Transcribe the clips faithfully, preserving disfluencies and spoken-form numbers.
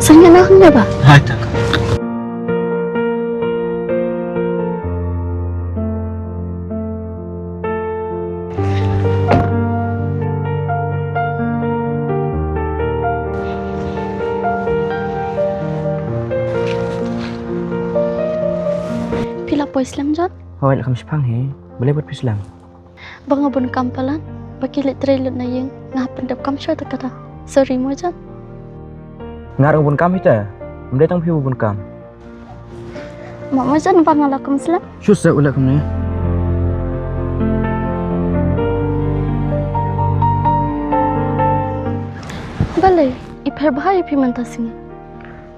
Tanya na hanya ba? Hai ta. Phi la poi slem, John? Hooid, la kham shipang hi. Balei bad phi slem? Ba nga bun kam palat, ba ki leit trei lut na ïing, nga hap pyndep kam shuwa ta kata. Sorry mo, John. Nga ruh bun kam hi ta. Ym dei tang phi ba bun kam. Mo mo, John, ba nga la kum slem. Shu sa u la kum ne. Balei, i pher bha ïa phi mynta sngi?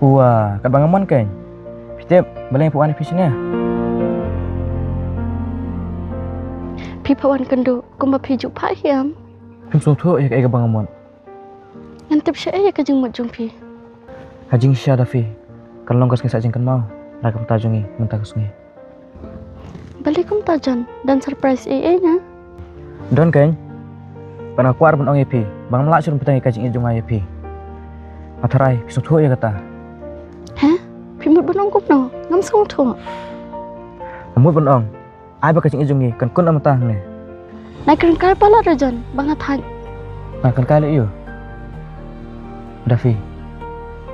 Wa, kat ba nga mon kein. Phi tip, balei phi wan phi sini? Phi pha wan kynduh, kumba phi ju pha hi em. Phim sngewthuh ïa kaei kaba nga mut. Ngan tip shaei ïa ka jingmut jong phi? Ha jingshisha da phi, kan long ka sngi sah jingkynmaw na ka bynta jong ngi mynta ka sngi. Balei kumta, John? Don surprise ei ei na? Don kein. Bad nga kwah ban ong ïa phi ba ngam lah shuh ban pynbteng ïa ka jingïeit jong nga ïa phi. Nga tharai phi sngewthuh ïa kata. He? Phi mut ban ong kumno? Ngam sngewthuh. Nga mut ban ong, ai ba ka jingïeit jong ngi kan kut na mynta hangne. Nai kren kai palat re, John, ba nga thait. Nga kren kai leh ïa u. Da phi,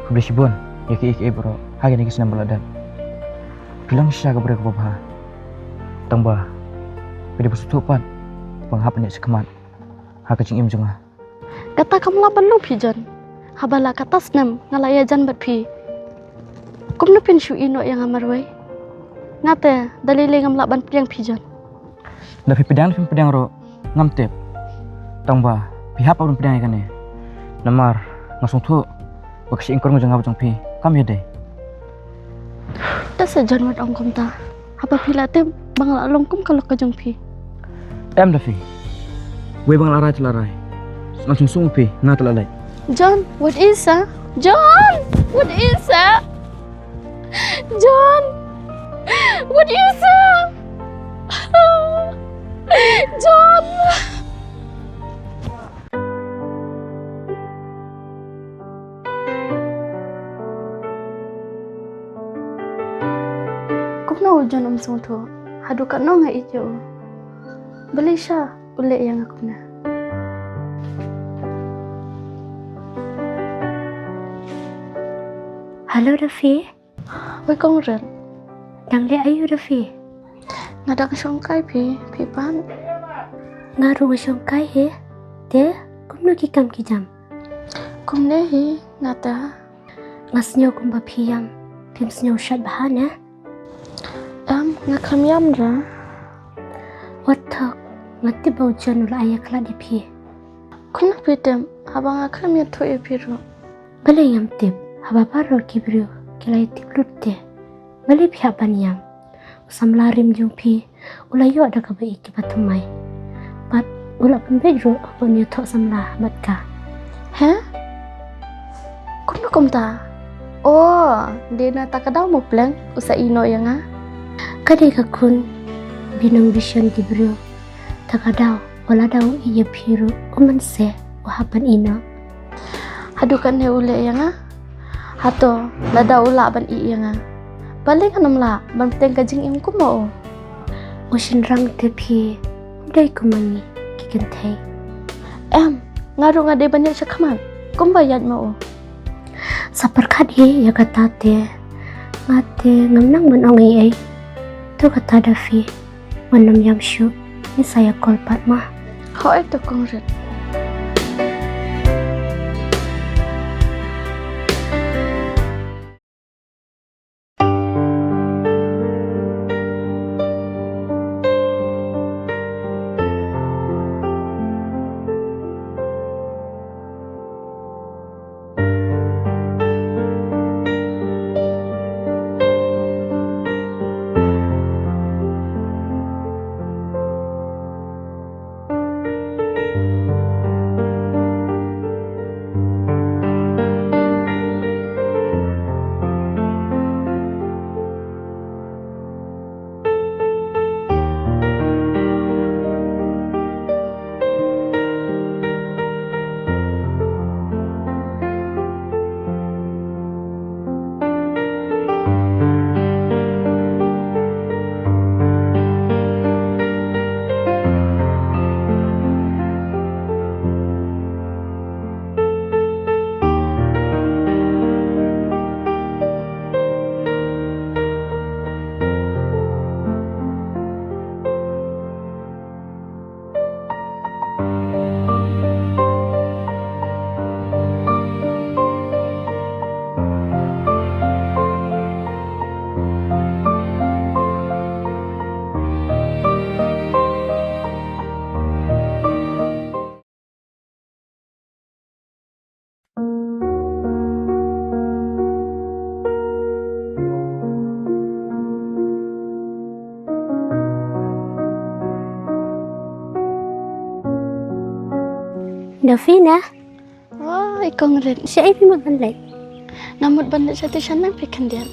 khublei shibun ïa kiei kiei baroh ha kine ki snem ba la dep. Phi long shisha ka briew kaba bha. Tang ba phi dei ba sngewthuh pat ba nga hap ban ïaid shakhmat ha ka jingim jong nga. Kata kam lah ban long phi, John. Haba la katta snem nga la ïajan bad phi, kumno phin shu ïehnoh ïa nga marwei? Nga te da lei lei ngam lah ban pdiang phi, John. Da phi pdiang, phim pdiang ruh ngam tip. Tang ba phi hap ban pdiang ïa kane. Namar nga sngewthuh ba ka shyieng jong nga bad jong phi kam ïadei. Da sa John wat ong kumta. Haba phi la tip ba nga la long kum ka lok ka jong phi. Em da phi. Wei ba nga la rai te la rai. Ngan sung sung phi, nga te la leit. John, wat ïa sa? John, wat ïa sa? John, wat ïa sa? John. Kumno u John um sngewthuh? Haduh katno nga ïeit ïa u. Balei sha u leh ïa nga kumne? Hello Rafi. Wei Kong Rit. Dang leh aïu Rafi? Nga dang shongkai phi, phi pat? Nga ruh nga shongkai hi. Te kumno ki kam ki jam? Kumne hi nga ta. Nga sngew kumba phi ïam, phim sngew shait bha ne? Em, nga khlem ïam ra. Wat thok, nga tip ba u John u la ai ïa khlad ïa phi. Kumno phi tip, haba nga khlem ïathuh ïa phi ruh? Balei ngam tip, haba baroh ki briew ki la ïatip lut te. Balei phi hap ban ïam? U samla rim jong phi u la ïoh da kaba ïeit kiba thymmai. Bad u la pynbeit ruh ba un ïathoh samla bad ka. He? Kumno kumta? Oh, dei na ta ka daw mo pleng u sa ïehnoh ïa nga. Ka dei ka khun binong bishon ki briew. Ta ka daw, wat la daw ïeit ïa phi ruh u mynsiem u hap ban ïehnoh. Haduh katne u leh ïa nga? Hato lada u lah ban ïeh ïa nga, balei ngan ym lah ban bteng ka jingim kum ma u? U shynrang te phi, u dei kum ma ngi ki kynthei. Em, nga ruh nga dei ban ïaid shakhmat kumba ïaid ma u. Sa pyrkhat hi ïa kata te, nga te ngam nang ban ong ei ei. To kata da phi. Wat nym ïam shuh, ngi sa ïa call pat ma. Hooid to Kong Rit. Dafi na. Wah, i kong rit. Sha i phi mut ban leit? Nga mut ban leit sha tuition lang phi khyndiat.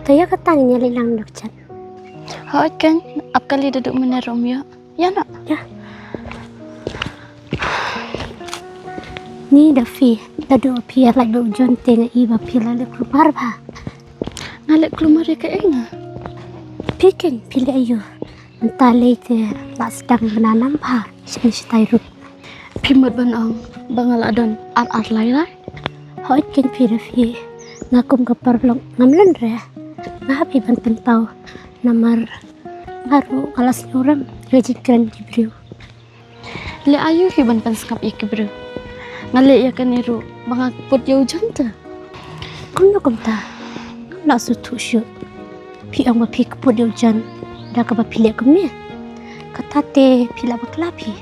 To ïa kata ngin ïa leit lang dok chan. Hooid kong, ap kali da duh mynne Romeo. Ïa na. Ïa. Ni Dafi, da duh phi ïa leit bad u John te nga i ba phi la leh kulmar bha. Nga leh kulmar ïa kaei nga? Phi kong phi leh aïu? Mynta lei te la sdang bna nam bha. Shen shitai ruh. Phi mut ban ong ba nga la don ar ar lai lai? Hooid kong phi Dafi. Nga kum ka paralok ngam lynre. Nga hap hi ban pynpaw. Namar nga ruh nga la sngewrem ïa ka jingkren ki briew. Leh aïu hi ban pynsngap ïa ki briew? Nga leh ïa kane ruh ba nga kput ïa u John te. Kumno kumta? Ngam lah sngewthuh shuh. Phi ong ba phi kput ïa u John da kaba phi leh kumne. Kata te phi la bakla phi.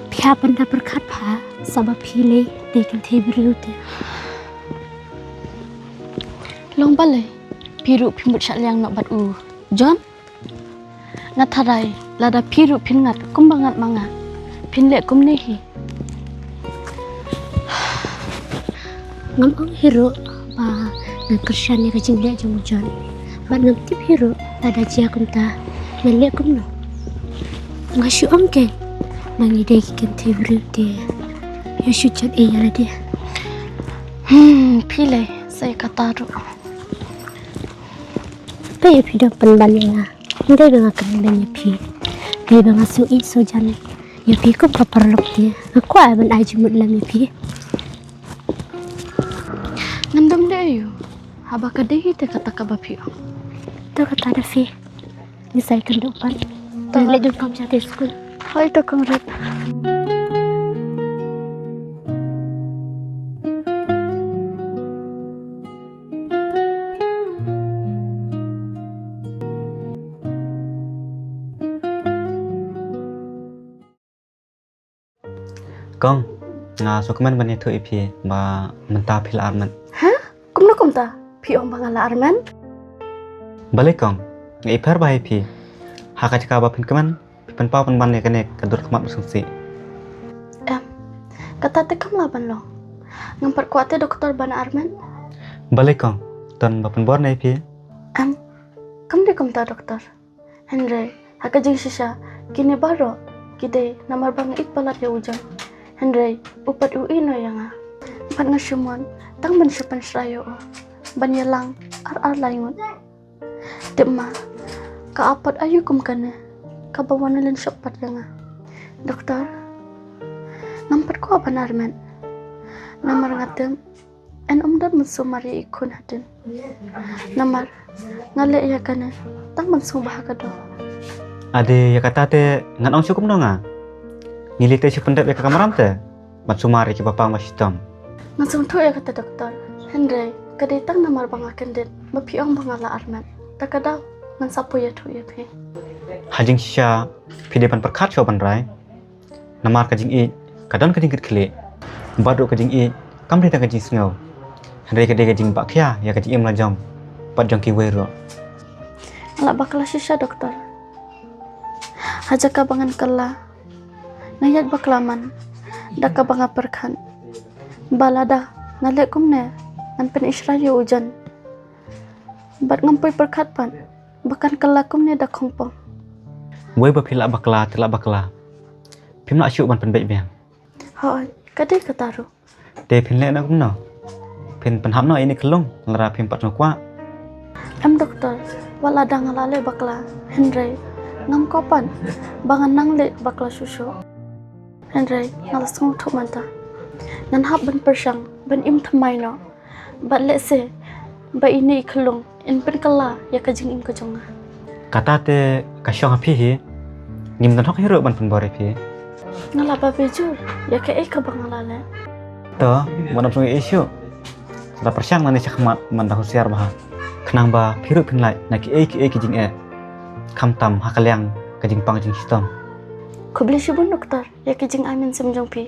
Phi hap ban da pyrkhat bha sa ba phi leh dei kynthei briew te. Long balei phi ruh phi mut shah liang noh bad u John? Nga tharai lada phi ruh phin ngat kumba ngat ma nga, phin leh kumne hi. Ngam ong hi ruh ba ngan kyrshan ïa ka jingleh jong u John. Bad ngam tip hi ruh lada jia kumta ngan leh kumno. Nga shu ong kong ba ngi dei ki kynthei briew te ïa shu jot ei ïa lade. Hmm, phi lei sa ïa kata ruh. Te ïa phi dang pynban ïa nga. Dei ba nga kynbeiñ ïa phi. Dei ba nga sngewsih sngewjan ïa phi kum ka paralok te. Nga kwah ban ai jingmut lem ïa phi. Ngam dam dei aïu haba ka dei hi te kata kaba phi ong. To kata da phi. Ngi sa ïakynduh pat. To. Leit dun kam sha te skul. Hooid to kong rit. Kong, nga sngewkmen ban ïathuh ïa phi ba mynta phi la armet. Ha? Kumno kumta? Phi ong ba nga la armet? Balei kong, nga ïapher bha ïa phi. Ha ka jaka ba phin kmen, phi pynpaw pynban ïa kane ka dur khmat ba sngewsih. Em, kata te kam lah ban long. Ngam pat kwah te doktor ban armet. Balei kong, don ba pynbor ne ïa phi? Em, kam dei kumta doktor. Hynrei ha ka jingshisha kine baroh ki dei namar ba nga ïeit palat ïa u John. Hynrei u pat u ïehnoh ïa nga. Bad nga shu mon tang ban shu pynshrai ïa u ban ïalang ar ar lai ngut. Tip ma, ka ap pat aïu kum kane kaba wan lynshop pat ïa nga. Doktor, ngam pat kwah ban armet. Namar nga tip yn ym don ban sumar ïa i khun hadien. Namar nga leh ïa kane tang ban sngewbha ka doh. Ade, ïa kata te ngan ong shuh kumno nga? Ngi leit te shu pyndep ïa ka kamram te ban sumar ïa kiba pang ba shitom. Ngan sngewthuh ïa kata doktor. Hynrei ka dei tang namar ba nga kyndit ba phi ong ba nga la armet. Ta ka daw ngan sa poi ïathuh ïa phi. Ha jingshisha phi dei ban pyrkhat shuwa ban rai. Namar ka jingïeit ka don ka jingkitkhlieh. Bad ruh ka jingïeit kam dei tang ka jingsngew. Hynrei ka dei ka jingbahkhia ïa ka jingim la jong bad jong kiwei ruh. Nga la bakla shisha doktor. Ha jaka ba ngan kylla, nga ïaid bakla man da kaba nga pyrkhat ba lada nga leh kumne ngan pynishrai ïa u John. Bad ngam poi pyrkhat pat ba kan kylla kumne da khongpong. Wei ba phi la bakla te la bakla. Phim lah shuh ban pynbeit biang. Hooid, ka dei kata ruh. Te phin leh noh kumno? Phin pynhap noh ïa ine i khyllung lada phim pat sngewkwah? Em doktor, wat lada nga la leh bakla hynrei ngam kwah pat ba ngan nang leh bakla shuh shuh. Hynrei nga la sngewthuh mynta ngan hap ban pyrshang ban im thymmai noh. Bad lehse ba ine i khyllung in pynkylla ïa ka jingim ka jong nga. Kata te ka shong ha phi hi. Ngim don hok hi ruh ban pynbor ïa phi. Nga la babe jur ïa kaei kaba nga la leh. To, wat nym sngew ei shuh. Sa da pyrshang nangne shakhmat ban da husiar bha. Khnang ba phi ruh phin lait na kiei kiei ki jingeh. Khamtam ha ka liang ka jingpang jingshitom. Khublei shibun doktor ïa ki jingai mynsiem jong phi.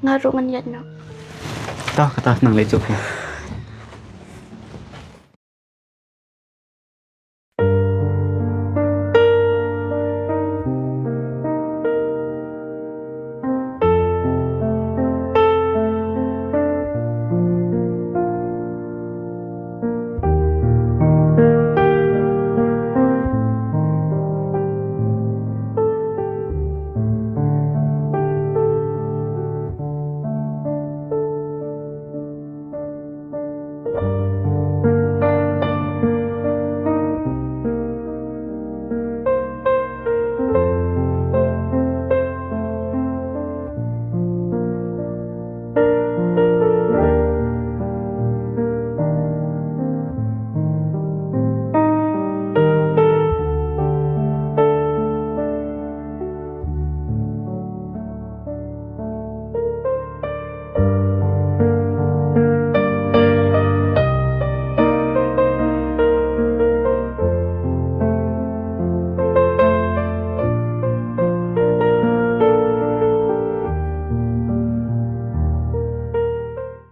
Nga ruh ngan ïaid noh. To, kata nang leit shuh phi.